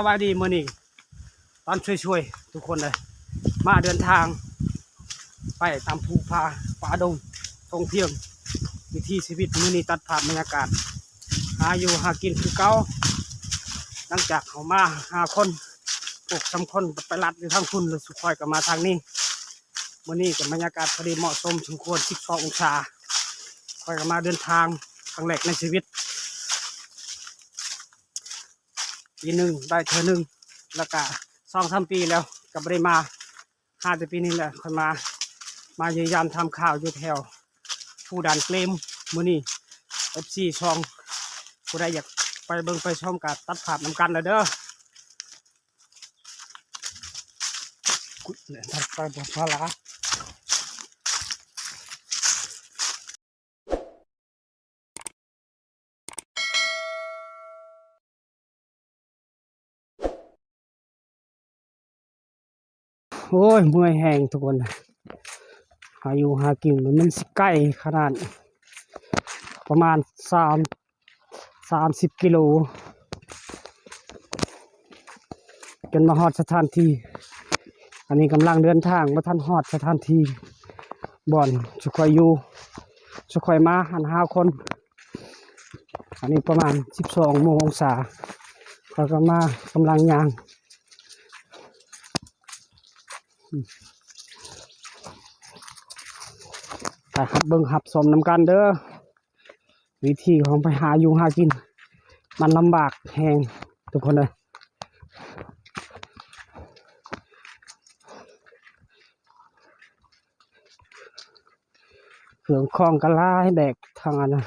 ສະບາຍດີ ມື້ນີ້ຕອນສວຍໆ ທຸກຄົນເອີຍ ມາເດີນທາງໄປຕາມພູຜາປ່າດົງທົ່ງພຽງ ວິຖີຊີວິດມື້ນີ້ ຕັດພາບບັນຍາກາດຫາຢູ່ຫາກິນຄືເກົ່າ. ຫຼັງຈາກເຮົາມາຫ້າຄົນ ພວກສາມຄົນໄປລັດຢູ່ທາງພຸ້ນ ແລ້ວສຸຂ້ອຍກໍມາທາງນີ້. ມື້ນີ້ກໍບັນຍາກາດພໍດີເໝາະສົມສົມຄວນ ສິບສອງອົງສາ. ຂ້ອຍກໍມາເດີນທາງຄັ້ງແລກໃນຊີວິດ ປີໜຶ່ງໄດ້ເທື່ອໜຶ່ງ ແລ້ວກະສອງສາມປີແລ້ວກໍບໍ່ໄດ້ມາ ຫາແຕ່ປີນີ້ແຫຼະຄ່ອຍມາ ມາຢ້ຽມຢາມຖາມຂ່າວຢູ່ແຖວພູດ່ານເກລມ. ມື້ນີ້ເອັຟຊີຊ່ອງ ຜູ້ໃດຢາກໄປເບິ່ງໄປຊົມກໍຕັດພາບນຳກັນເດີ. ຕັດໄປບໍ່ພາລາ. ໂອ້ຍ ເມື່ອຍແຮງທຸກຄົນ ຫາຢູ່ຫາກິນມັນຊິໄກຂະໜາດ ປະມານສາມ ສາມສິບກິໂລ ຈົນມາຮອດສະຖານທີ່. ອັນນີ້ກຳລັງເດີນທາງ ບໍ່ທັນຮອດສະຖານທີ່ບ່ອນສຸຂ້ອຍຢູ່ ສຸຂ້ອຍມາຫັ້ນຫ້າຄົນ. ອັນນີ້ປະມານສິບສອງໂມງອົງສາ ຂ້ອຍກໍມາ ກຳລັງຍ່າງ ໄປຮັບເບິ່ງຮັບຊົມນຳກັນເດີ. ວິທີຂອງໄປຫາຢູ່ຫາກິນ ມັນລຳບາກແຮງທຸກຄົນເອີຍ. ເຄື່ອງຂອງກໍຫຼາຍ ແບກທັງອັນນະ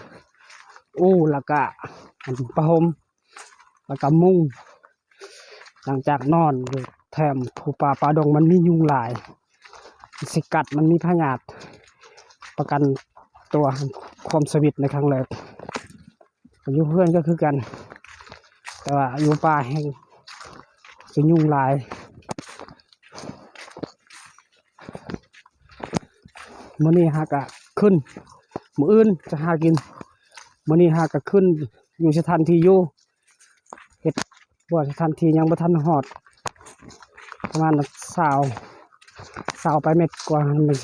ອູ ແລ້ວກະອັນຜ້າຫົ່ມ ແລ້ວກະມຸງ. ຫຼັງຈາກນອນຢູ່ແຄມພູປ່າປ່າດົງ ມັນມີຍຸງຫຼາຍ ມັນຊິກັດ ມັນມີພະຍາດ. ປະກັນຕົວຄວາມຊີວິດໃນຄັ້ງແລກ ຢູ່ເຮືອນກໍຄືກັນ ແຕ່ວ່າຢູ່ປ່າແຮ່ງຊິຍຸງຫຼາຍ. ມື້ນີ້ຫາກະຂຶ້ນ ມື້ອື່ນຈະຫາກິນ. ມື້ນີ້ຫາກະຂຶ້ນຢູ່ສະຖານທີ່ຢູ່ ເຮັດ ບໍ່ ສະຖານທີ່ຍັງບໍ່ທັນຮອດ ປະມານຊາວ ຊາວປາຍແມັດກວ່າຫັ້ນແມ່ນ